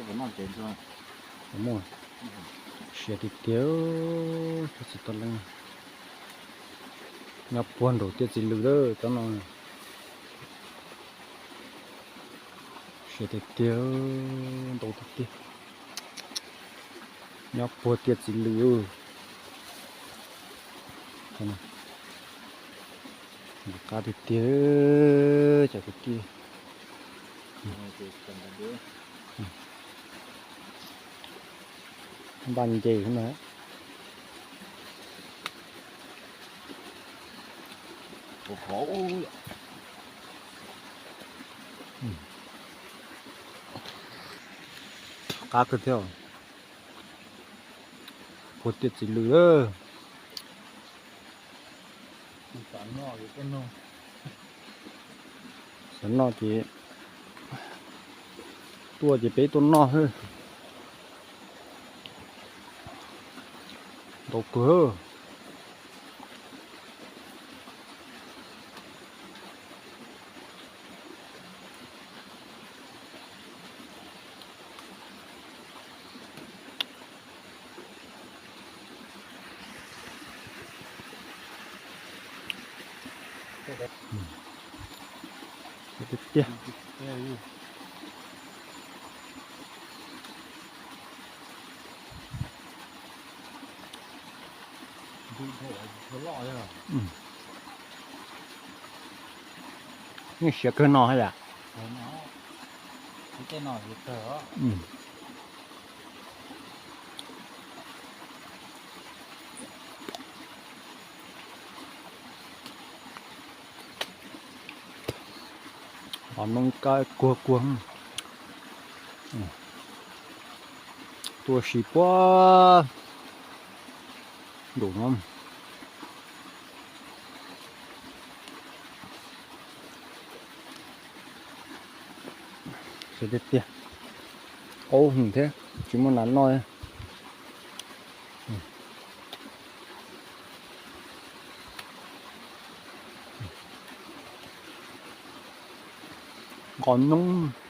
Muaj siav tiag tiag, cov txiv toj leej nyob puag nraum tiaj txiv lws lawm tsob no. Siav tiag tiag, ntau tiag tiag, nyob puag tiaj txiv lws. Qab tiag tiag, cov kwv tij. Npaj nce na. Qab kawg thiab. Puag tiaj txiv lws lawm. Xav noj ces tuaj ces peb tuaj noj xwb. Ntau kawg. Tiag tiag. Yeej siav kawg no yom. Qhov noob kab kuag kuag. Tuaj si puag nraum no. Siav tiag tiag. Qaub heev thiab, tsis muaj nas noj. Nqos noob.